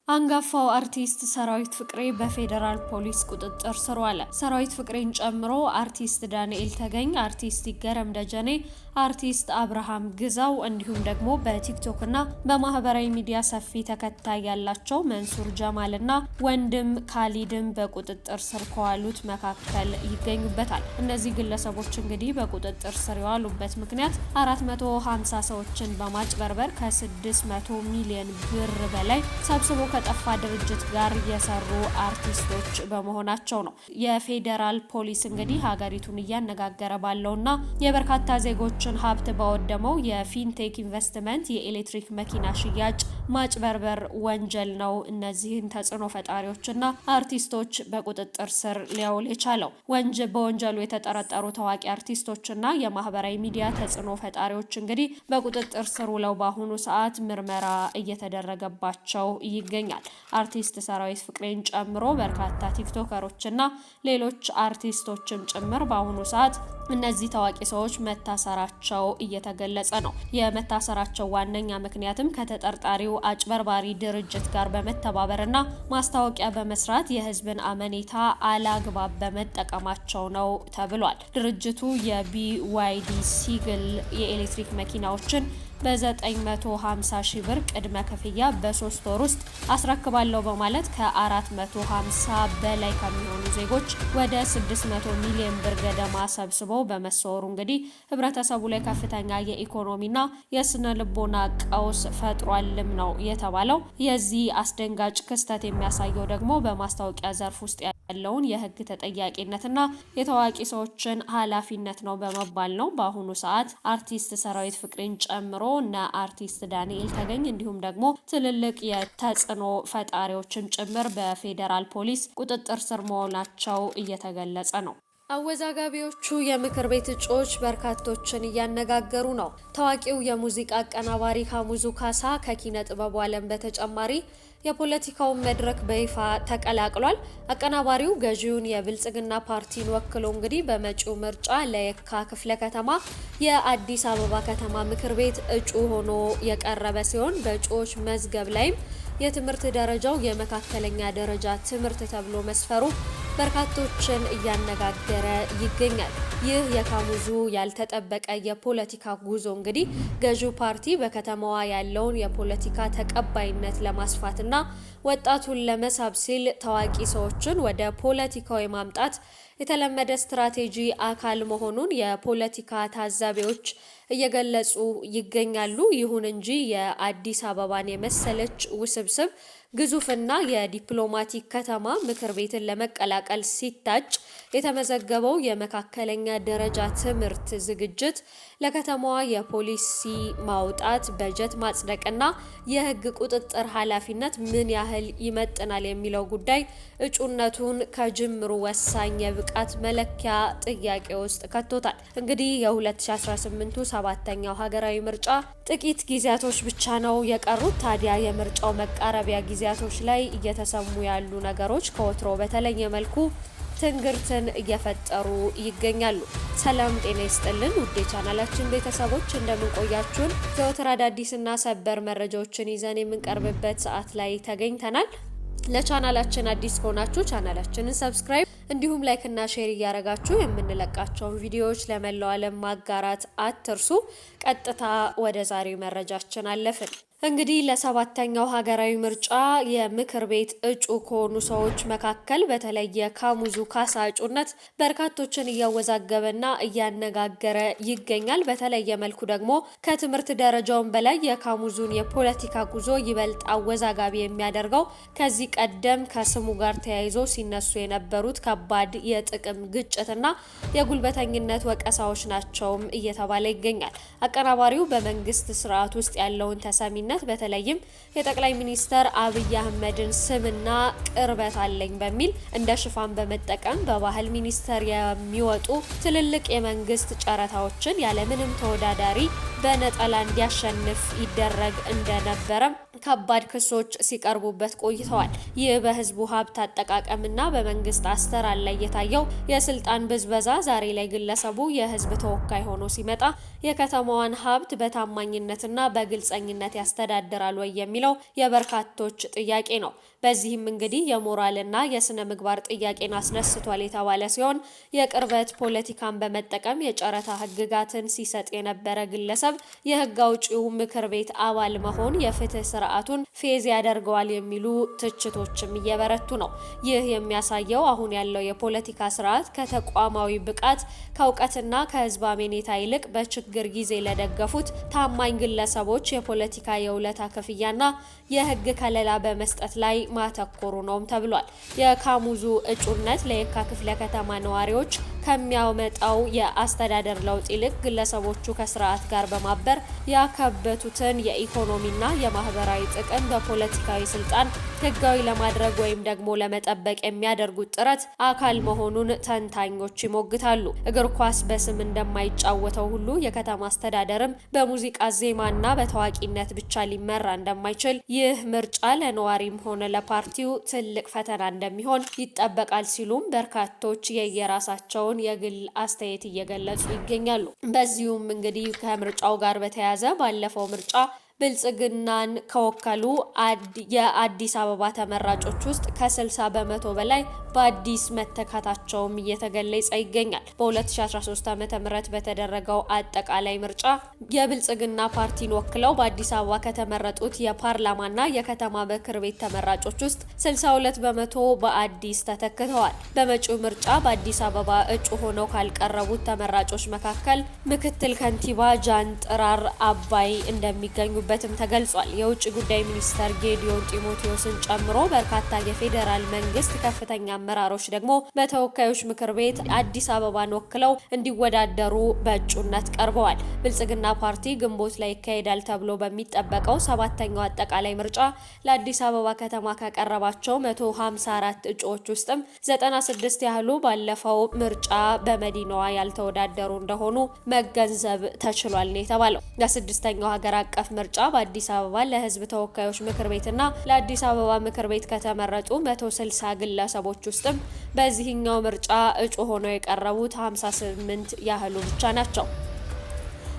አንጋፋው አርቲስት ሰራዊት ፍቅሬ በፌዴራል ፖሊስ ቁጥጥር ስር ዋለ። ሰራዊት ፍቅሬን ጨምሮ አርቲስት ዳንኤል ተገኝ፣ አርቲስት ይገረም ደጀኔ፣ አርቲስት አብርሃም ግዛው እንዲሁም ደግሞ በቲክቶክ እና በማህበራዊ ሚዲያ ሰፊ ተከታይ ያላቸው መንሱር ጀማልና ወንድም ካሊድም በቁጥጥር ስር ከዋሉት መካከል ይገኙበታል። እነዚህ ግለሰቦች እንግዲህ በቁጥጥር ስር የዋሉበት ምክንያት 450 ሰዎችን በማጭበርበር ከ600 ሚሊዮን ብር በላይ ሰብስቦ ከጠፋ ድርጅት ጋር የሰሩ አርቲስቶች በመሆናቸው ነው። የፌዴራል ፖሊስ እንግዲህ ሀገሪቱን እያነጋገረ ባለውና የበርካታ ዜጎችን ሀብት ባወደመው የፊንቴክ ኢንቨስትመንት የኤሌክትሪክ መኪና ሽያጭ ማጭበርበር ወንጀል ነው እነዚህን ተጽዕኖ ፈጣሪዎችና አርቲስቶች በቁጥጥር ስር ሊያውል የቻለው። በወንጀሉ የተጠረጠሩ ታዋቂ አርቲስቶችና የማህበራዊ ሚዲያ ተጽዕኖ ፈጣሪዎች እንግዲህ በቁጥጥር ስር ውለው በአሁኑ ሰዓት ምርመራ እየተደረገባቸው ይገኛል። አርቲስት ሰራዊት ፍቅሬን ጨምሮ በርካታ ቲክቶከሮችና ሌሎች አርቲስቶችም ጭምር በአሁኑ ሰዓት እነዚህ ታዋቂ ሰዎች መታሰራቸው እየተገለጸ ነው። የመታሰራቸው ዋነኛ ምክንያትም ከተጠርጣሪው አጭበርባሪ ድርጅት ጋር በመተባበርና ማስታወቂያ በመስራት የሕዝብን አመኔታ አላግባብ በመጠቀማቸው ነው ተብሏል። ድርጅቱ የ BYD Seagull የኤሌክትሪክ መኪናዎችን በ950 ሺህ ብር ቅድመ ክፍያ በ3 ወር ውስጥ አስረክባለሁ በማለት ከ450 በላይ ከሚሆኑ ዜጎች ወደ 600 ሚሊዮን ብር ገደማ ሰብስቦ በመሰወሩ እንግዲህ ህብረተሰቡ ላይ ከፍተኛ የኢኮኖሚና የስነ ልቦና ቀውስ ፈጥሯልም ነው የተባለው። የዚህ አስደንጋጭ ክስተት የሚያሳየው ደግሞ በማስታወቂያ ዘርፍ ውስጥ ያለውን የህግ ተጠያቂነትና የታዋቂ ሰዎችን ኃላፊነት ነው በመባል ነው። በአሁኑ ሰዓት አርቲስት ሰራዊት ፍቅሬን ጨምሮ እነ አርቲስት ዳንኤል ተገኝ እንዲሁም ደግሞ ትልልቅ የተጽዕኖ ፈጣሪዎችን ጭምር በፌዴራል ፖሊስ ቁጥጥር ስር መሆናቸው እየተገለጸ ነው። አወዛጋቢዎቹ የምክር ቤት እጩዎች በርካቶችን እያነጋገሩ ነው። ታዋቂው የሙዚቃ አቀናባሪ ካሙዙ ካሳ ከኪነ ጥበቡ ዓለም በተጨማሪ የፖለቲካውን መድረክ በይፋ ተቀላቅሏል። አቀናባሪው ገዢውን የብልጽግና ፓርቲን ወክሎ እንግዲህ በመጪው ምርጫ ለየካ ክፍለ ከተማ የአዲስ አበባ ከተማ ምክር ቤት እጩ ሆኖ የቀረበ ሲሆን፣ በእጩዎች መዝገብ ላይም የትምህርት ደረጃው የመካከለኛ ደረጃ ትምህርት ተብሎ መስፈሩ በርካቶችን እያነጋገረ ይገኛል። ይህ የካሙዙ ያልተጠበቀ የፖለቲካ ጉዞ እንግዲህ ገዢው ፓርቲ በከተማዋ ያለውን የፖለቲካ ተቀባይነት ለማስፋትና ወጣቱን ለመሳብ ሲል ታዋቂ ሰዎችን ወደ ፖለቲካው የማምጣት የተለመደ ስትራቴጂ አካል መሆኑን የፖለቲካ ታዛቢዎች እየገለጹ ይገኛሉ። ይሁን እንጂ የአዲስ አበባን የመሰለች ውስብስብ፣ ግዙፍና የዲፕሎማቲክ ከተማ ምክር ቤትን ለመቀላቀል ሲታጭ የተመዘገበው የመካከለኛ ደረጃ ትምህርት ዝግጅት ለከተማዋ የፖሊሲ ማውጣት፣ በጀት ማጽደቅና የሕግ ቁጥጥር ኃላፊነት ምን ያህል ይመጥናል የሚለው ጉዳይ እጩነቱን ከጅምሩ ወሳኝ የብቃት መለኪያ ጥያቄ ውስጥ ከቶታል። እንግዲህ የ2018ቱ ሰባተኛው ሀገራዊ ምርጫ ጥቂት ጊዜያቶች ብቻ ነው የቀሩት። ታዲያ የምርጫው መቃረቢያ ጊዜያቶች ላይ እየተሰሙ ያሉ ነገሮች ከወትሮ በተለየ መልኩ ትንግርትን እየፈጠሩ ይገኛሉ። ሰላም ጤና ይስጥልን ውድ የቻናላችን ቤተሰቦች፣ እንደምን ቆያችሁን? ዘወትር አዳዲስና ሰበር መረጃዎችን ይዘን የምንቀርብበት ሰዓት ላይ ተገኝተናል። ለቻናላችን አዲስ ከሆናችሁ ቻናላችንን subscribe እንዲሁም like ና share እያደረጋችሁ የምንለቃቸውን ቪዲዮዎች ለመላው ዓለም ማጋራት አትርሱ። ቀጥታ ወደ ዛሬው መረጃችን አለፍን። እንግዲህ ለሰባተኛው ሀገራዊ ምርጫ የምክር ቤት እጩ ከሆኑ ሰዎች መካከል በተለይ የካሙዙ ካሳ እጩነት በርካቶችን እያወዛገበና እያነጋገረ ይገኛል። በተለየ መልኩ ደግሞ ከትምህርት ደረጃውን በላይ የካሙዙን የፖለቲካ ጉዞ ይበልጥ አወዛጋቢ የሚያደርገው ከዚህ ቀደም ከስሙ ጋር ተያይዞ ሲነሱ የነበሩት ከባድ የጥቅም ግጭትና የጉልበተኝነት ወቀሳዎች ናቸውም እየተባለ ይገኛል። አቀናባሪው በመንግስት ስርዓት ውስጥ ያለውን ተሰሚነት፣ በተለይም የጠቅላይ ሚኒስተር አብይ አህመድን ስምና ቅርበት አለኝ በሚል እንደ ሽፋን በመጠቀም በባህል ሚኒስቴር የሚወጡ ትልልቅ የመንግስት ጨረታዎችን ያለምንም ተወዳዳሪ በነጠላ እንዲያሸንፍ ይደረግ እንደነበረም ከባድ ክሶች ሲቀርቡበት ቆይተዋል። ይህ በህዝቡ ሀብት አጠቃቀምና በመንግስት አሰራር ላይ የታየው የስልጣን ብዝበዛ ዛሬ ላይ ግለሰቡ የህዝብ ተወካይ ሆኖ ሲመጣ የከተማዋን ሀብት በታማኝነትና በግልጸኝነት ያስተዳድራል ወይ የሚለው የበርካቶች ጥያቄ ነው። በዚህም እንግዲህ የሞራልና የስነ ምግባር ጥያቄን አስነስቷል የተባለ ሲሆን፣ የቅርበት ፖለቲካን በመጠቀም የጨረታ ህግጋትን ሲሰጥ የነበረ ግለሰብ የህግ አውጪው ምክር ቤት አባል መሆን የፍትህ ስርዓቱን ፌዝ ያደርገዋል የሚሉ ትችቶችም እየበረቱ ነው። ይህ የሚያሳየው አሁን ያለው የፖለቲካ ስርዓት ከተቋማዊ ብቃት፣ ከእውቀትና ከህዝብ አመኔታ ይልቅ በችግር ጊዜ ለደገፉት ታማኝ ግለሰቦች የፖለቲካ የውለታ ክፍያና የህግ ከለላ በመስጠት ላይ ማተኮሩ ነውም ተብሏል። የካሙዙ እጩነት ለየካ ክፍለ ከተማ ነዋሪዎች ከሚያመጣው የአስተዳደር ለውጥ ይልቅ ግለሰቦቹ ከስርዓት ጋር በማበር ያከበቱትን የኢኮኖሚና የማህበራዊ ጥቅም በፖለቲካዊ ስልጣን ህጋዊ ለማድረግ ወይም ደግሞ ለመጠበቅ የሚያደርጉት ጥረት አካል መሆኑን ተንታኞች ይሞግታሉ። እግር ኳስ በስም እንደማይጫወተው ሁሉ የከተማ አስተዳደርም በሙዚቃ ዜማና በታዋቂነት ብቻ ሊመራ እንደማይችል፣ ይህ ምርጫ ለነዋሪም ሆነ ለፓርቲው ትልቅ ፈተና እንደሚሆን ይጠበቃል ሲሉም በርካቶች የየራሳቸውን የግል አስተያየት እየገለጹ ይገኛሉ። በዚሁም እንግዲህ ከምርጫው ጋር በተያያዘ ባለፈው ምርጫ ብልጽግናን ከወከሉ የአዲስ አበባ ተመራጮች ውስጥ ከ60% በላይ በአዲስ መተካታቸውም እየተገለጸ ይገኛል። በ2013 ዓ.ም በተደረገው አጠቃላይ ምርጫ የብልጽግና ፓርቲን ወክለው በአዲስ አበባ ከተመረጡት የፓርላማና የከተማ ምክር ቤት ተመራጮች ውስጥ 62% በአዲስ ተተክተዋል። በመጪው ምርጫ በአዲስ አበባ እጩ ሆነው ካልቀረቡት ተመራጮች መካከል ምክትል ከንቲባ ጃንጥራር አባይ እንደሚገኙበትም ተገልጿል። የውጭ ጉዳይ ሚኒስተር ጌዲዮን ጢሞቴዎስን ጨምሮ በርካታ የፌዴራል መንግስት ከፍተኛ አመራሮች ደግሞ በተወካዮች ምክር ቤት አዲስ አበባን ወክለው እንዲወዳደሩ በእጩነት ቀርበዋል። ብልጽግና ፓርቲ ግንቦት ላይ ይካሄዳል ተብሎ በሚጠበቀው ሰባተኛው አጠቃላይ ምርጫ ለአዲስ አበባ ከተማ ካቀረባቸው 154 እጩዎች ውስጥም 96 ያህሉ ባለፈው ምርጫ በመዲናዋ ያልተወዳደሩ እንደሆኑ መገንዘብ ተችሏል ነው የተባለው። ለስድስተኛው ሀገር አቀፍ ምርጫ በአዲስ አበባ ለህዝብ ተወካዮች ምክር ቤትና ለአዲስ አበባ ምክር ቤት ከተመረጡ 160 ግለሰቦች ውስጥም በዚህኛው ምርጫ እጩ ሆነው የቀረቡት 58 ያህሉ ብቻ ናቸው።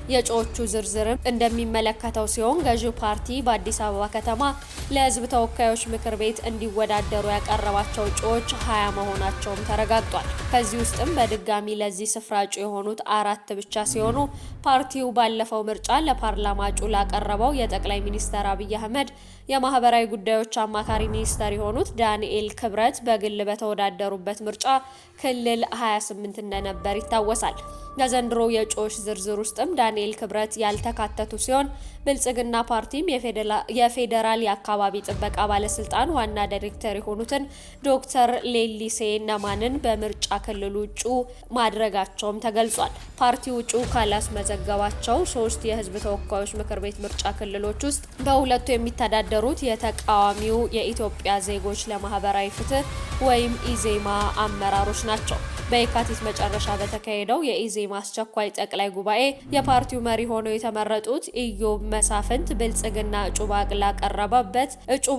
የእጩዎቹ ዝርዝርም እንደሚመለከተው ሲሆን፣ ገዢው ፓርቲ በአዲስ አበባ ከተማ ለህዝብ ተወካዮች ምክር ቤት እንዲወዳደሩ ያቀረባቸው እጩዎች 20 መሆናቸውም ተረጋግጧል። ከዚህ ውስጥም በድጋሚ ለዚህ ስፍራ እጩ የሆኑት አራት ብቻ ሲሆኑ፣ ፓርቲው ባለፈው ምርጫ ለፓርላማ እጩ ላቀረበው የጠቅላይ ሚኒስትር አብይ አህመድ የማህበራዊ ጉዳዮች አማካሪ ሚኒስተር የሆኑት ዳንኤል ክብረት በግል በተወዳደሩበት ምርጫ ክልል 28 እንደነበር ይታወሳል። ለዘንድሮ የእጩዎች ዝርዝር ውስጥም ዳንኤል ክብረት ያልተካተቱ ሲሆን፣ ብልጽግና ፓርቲም የፌዴራል የአካባቢ ጥበቃ ባለስልጣን ዋና ዳይሬክተር የሆኑትን ዶክተር ሌሊሴ ነማንን በምርጫ ክልሉ እጩ ማድረጋቸውም ተገልጿል። ፓርቲው እጩ ካላስመዘገባቸው ሶስት የህዝብ ተወካዮች ምክር ቤት ምርጫ ክልሎች ውስጥ በሁለቱ የሚተዳደሩት የተቃዋሚው የኢትዮጵያ ዜጎች ለማህበራዊ ፍትህ ወይም ኢዜማ አመራሮች ናቸው። በየካቲት መጨረሻ በተካሄደው የኢዜማ አስቸኳይ ጠቅላይ ጉባኤ የፓርቲው መሪ ሆነው የተመረጡት ኢዮብ መሳፍንት ብልጽግና እጩ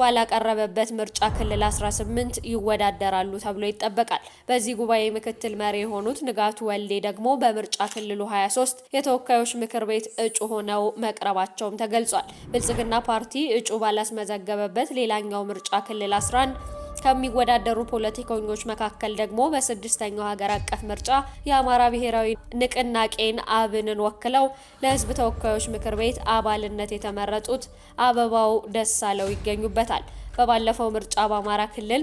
ባላቀረበበት ምርጫ ክልል 18 ይወዳደራሉ ተብሎ ይጠበቃል። በዚህ ጉባኤ ምክትል መሪ የሆኑት ንጋቱ ወልዴ ደግሞ በምርጫ ክልሉ 23 የተወካዮች ምክር ቤት እጩ ሆነው መቅረባቸውም ተገልጿል። ብልጽግና ፓርቲ እጩ ባላስመዘገበበት ሌላኛው ምርጫ ክልል 11 ከሚወዳደሩ ፖለቲከኞች መካከል ደግሞ በስድስተኛው ሀገር አቀፍ ምርጫ የአማራ ብሔራዊ ንቅናቄን አብንን ወክለው ለሕዝብ ተወካዮች ምክር ቤት አባልነት የተመረጡት አበባው ደሳለው ይገኙበታል። በባለፈው ምርጫ በአማራ ክልል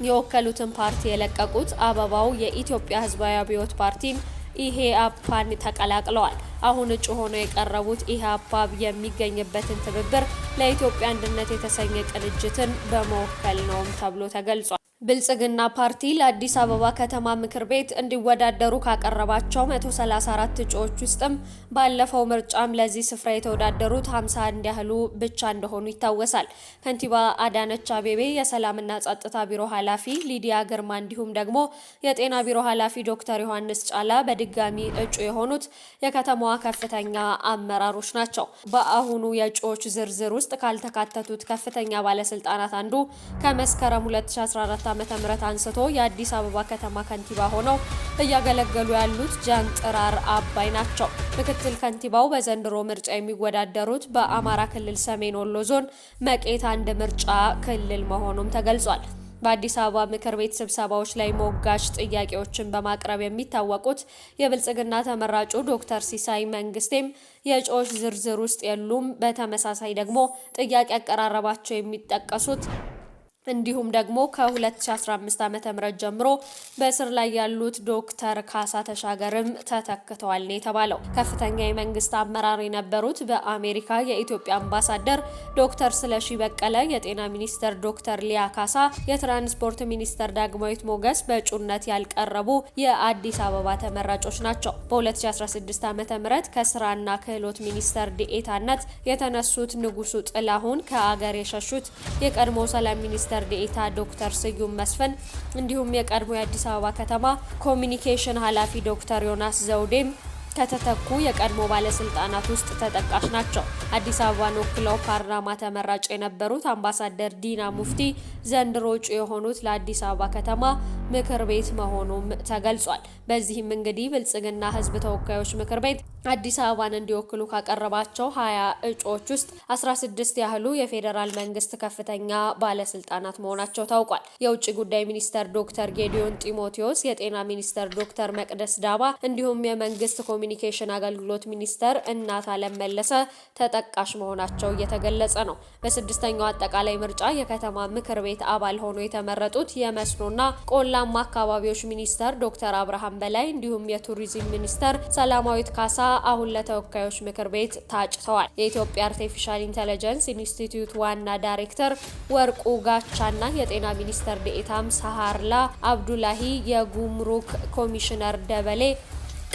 የወከሉትን ፓርቲ የለቀቁት አበባው የኢትዮጵያ ሕዝባዊ አብዮት ፓርቲን ኢሄአፓን ተቀላቅለዋል። አሁን እጩ ሆነው የቀረቡት ኢህአፓ የሚገኝበትን ትብብር ለኢትዮጵያ አንድነት የተሰኘ ቅንጅትን በመወከል ነውም ተብሎ ተገልጿል። ብልጽግና ፓርቲ ለአዲስ አበባ ከተማ ምክር ቤት እንዲወዳደሩ ካቀረባቸው 134 እጩዎች ውስጥም ባለፈው ምርጫም ለዚህ ስፍራ የተወዳደሩት 51 ያህሉ ብቻ እንደሆኑ ይታወሳል። ከንቲባ አዳነች አቤቤ፣ የሰላምና ጸጥታ ቢሮ ኃላፊ ሊዲያ ግርማ እንዲሁም ደግሞ የጤና ቢሮ ኃላፊ ዶክተር ዮሐንስ ጫላ በድጋሚ እጩ የሆኑት የከተማዋ ከፍተኛ አመራሮች ናቸው። በአሁኑ የእጩዎች ዝርዝር ውስጥ ካልተካተቱት ከፍተኛ ባለስልጣናት አንዱ ከመስከረም 2014 ዓ.ም አንስቶ የአዲስ አበባ ከተማ ከንቲባ ሆነው እያገለገሉ ያሉት ጃንጥራር አባይ ናቸው። ምክትል ከንቲባው በዘንድሮ ምርጫ የሚወዳደሩት በአማራ ክልል ሰሜን ወሎ ዞን መቄት አንድ ምርጫ ክልል መሆኑም ተገልጿል። በአዲስ አበባ ምክር ቤት ስብሰባዎች ላይ ሞጋች ጥያቄዎችን በማቅረብ የሚታወቁት የብልጽግና ተመራጩ ዶክተር ሲሳይ መንግስቴም የእጩዎች ዝርዝር ውስጥ የሉም። በተመሳሳይ ደግሞ ጥያቄ አቀራረባቸው የሚጠቀሱት እንዲሁም ደግሞ ከ2015 ዓ.ም ጀምሮ በእስር ላይ ያሉት ዶክተር ካሳ ተሻገርም ተተክተዋል ነው የተባለው። ከፍተኛ የመንግስት አመራር የነበሩት በአሜሪካ የኢትዮጵያ አምባሳደር ዶክተር ስለሺ በቀለ፣ የጤና ሚኒስትር ዶክተር ሊያ ካሳ፣ የትራንስፖርት ሚኒስትር ዳግማዊት ሞገስ በእጩነት ያልቀረቡ የአዲስ አበባ ተመራጮች ናቸው። በ2016 ዓ.ም ከስራና ክህሎት ሚኒስተር ዲኤታነት የተነሱት ንጉሱ ጥላሁን፣ ከአገር የሸሹት የቀድሞ ሰላም ሚኒስትር ዴኤታ ዶክተር ስዩም መስፍን እንዲሁም የቀድሞ የአዲስ አበባ ከተማ ኮሚኒኬሽን ኃላፊ ዶክተር ዮናስ ዘውዴም ከተተኩ የቀድሞ ባለስልጣናት ውስጥ ተጠቃሽ ናቸው። አዲስ አበባን ወክለው ፓርላማ ተመራጭ የነበሩት አምባሳደር ዲና ሙፍቲ ዘንድሮ እጩ የሆኑት ለአዲስ አበባ ከተማ ምክር ቤት መሆኑም ተገልጿል። በዚህም እንግዲህ ብልጽግና ህዝብ ተወካዮች ምክር ቤት አዲስ አበባን እንዲወክሉ ካቀረባቸው 20 እጩዎች ውስጥ 16 ያህሉ የፌዴራል መንግስት ከፍተኛ ባለስልጣናት መሆናቸው ታውቋል። የውጭ ጉዳይ ሚኒስተር ዶክተር ጌዲዮን ጢሞቴዎስ፣ የጤና ሚኒስተር ዶክተር መቅደስ ዳባ እንዲሁም የመንግስት ኮሚኒኬሽን አገልግሎት ሚኒስተር እናት አለም መለሰ ተጠቃሽ መሆናቸው እየተገለጸ ነው። በስድስተኛው አጠቃላይ ምርጫ የከተማ ምክር ቤት አባል ሆኖ የተመረጡት የመስኖና ቆላማ አካባቢዎች ሚኒስተር ዶክተር አብርሃም በላይ እንዲሁም የቱሪዝም ሚኒስተር ሰላማዊት ካሳ አሁን ለተወካዮች ምክር ቤት ታጭተዋል። የኢትዮጵያ አርቲፊሻል ኢንተለጀንስ ኢንስቲትዩት ዋና ዳይሬክተር ወርቁ ጋቻና የጤና ሚኒስተር ዴኤታም ሳሃርላ አብዱላሂ፣ የጉምሩክ ኮሚሽነር ደበሌ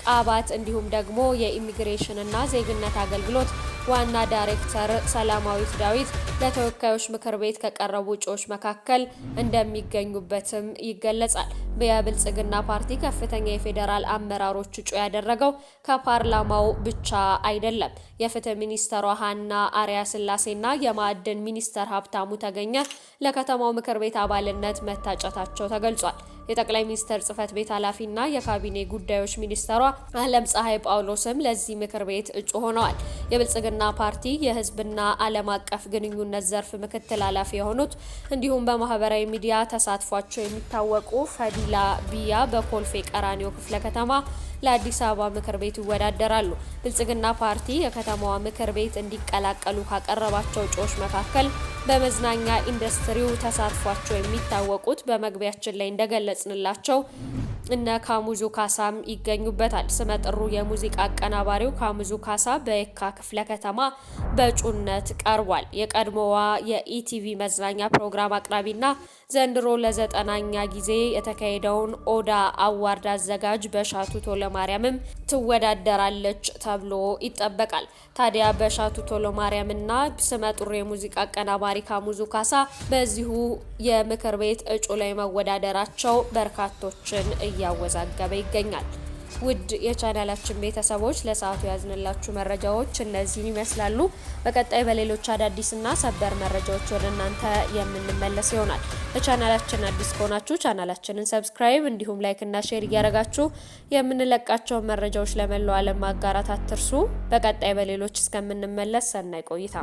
ቃባት እንዲሁም ደግሞ የኢሚግሬሽንና ዜግነት አገልግሎት ዋና ዳይሬክተር ሰላማዊት ዳዊት ለተወካዮች ምክር ቤት ከቀረቡ እጩዎች መካከል እንደሚገኙበትም ይገለጻል። የብልጽግና ፓርቲ ከፍተኛ የፌዴራል አመራሮች እጩ ያደረገው ከፓርላማው ብቻ አይደለም። የፍትህ ሚኒስተሯ ሀና አርያ ስላሴና የማዕድን ሚኒስተር ሀብታሙ ተገኘ ለከተማው ምክር ቤት አባልነት መታጨታቸው ተገልጿል። የጠቅላይ ሚኒስትር ጽህፈት ቤት ኃላፊና የካቢኔ ጉዳዮች ሚኒስተሯ አለም ፀሐይ ጳውሎስም ለዚህ ምክር ቤት እጩ ሆነዋል። የብልጽግና ፓርቲ የህዝብና ዓለም አቀፍ ግንኙነት ዘርፍ ምክትል ኃላፊ የሆኑት እንዲሁም በማህበራዊ ሚዲያ ተሳትፏቸው የሚታወቁ ፈዲላ ቢያ በኮልፌ ቀራኒዮ ክፍለ ከተማ ለአዲስ አበባ ምክር ቤት ይወዳደራሉ። ብልጽግና ፓርቲ የከተማዋ ምክር ቤት እንዲቀላቀሉ ካቀረባቸው እጩዎች መካከል በመዝናኛ ኢንዱስትሪው ተሳትፏቸው የሚታወቁት በመግቢያችን ላይ እንደገለጽንላቸው እነ ካሙዙ ካሳም ይገኙበታል። ስመጥሩ የሙዚቃ አቀናባሪው ካሙዙ ካሳ በየካ ክፍለ ከተማ በእጩነት ቀርቧል። የቀድሞዋ የኢቲቪ መዝናኛ ፕሮግራም አቅራቢና ዘንድሮ ለ9ኛ ጊዜ የተካሄደውን ኦዳ አዋርድ አዘጋጅ በሻቱ ቶለማርያምም ትወዳደራለች ተብሎ ይጠበቃል። ታዲያ በሻቱ ቶለማርያምና ስመጥሩ የሙዚቃ አቀናባሪ ካሙዙ ካሳ በዚሁ የምክር ቤት እጩ ላይ መወዳደራቸው በርካቶችን እያወዛገበ ይገኛል። ውድ የቻናላችን ቤተሰቦች ለሰዓቱ ያዝንላችሁ መረጃዎች እነዚህን ይመስላሉ። በቀጣይ በሌሎች አዳዲስና ሰበር መረጃዎች ወደ እናንተ የምንመለስ ይሆናል። ለቻናላችን አዲስ ከሆናችሁ ቻናላችንን subscribe እንዲሁም like እና share እያደረጋችሁ የምንለቃቸውን መረጃዎች ለመላው ዓለም ማጋራት አትርሱ። በቀጣይ በሌሎች እስከምንመለስ ሰናይ ቆይታ።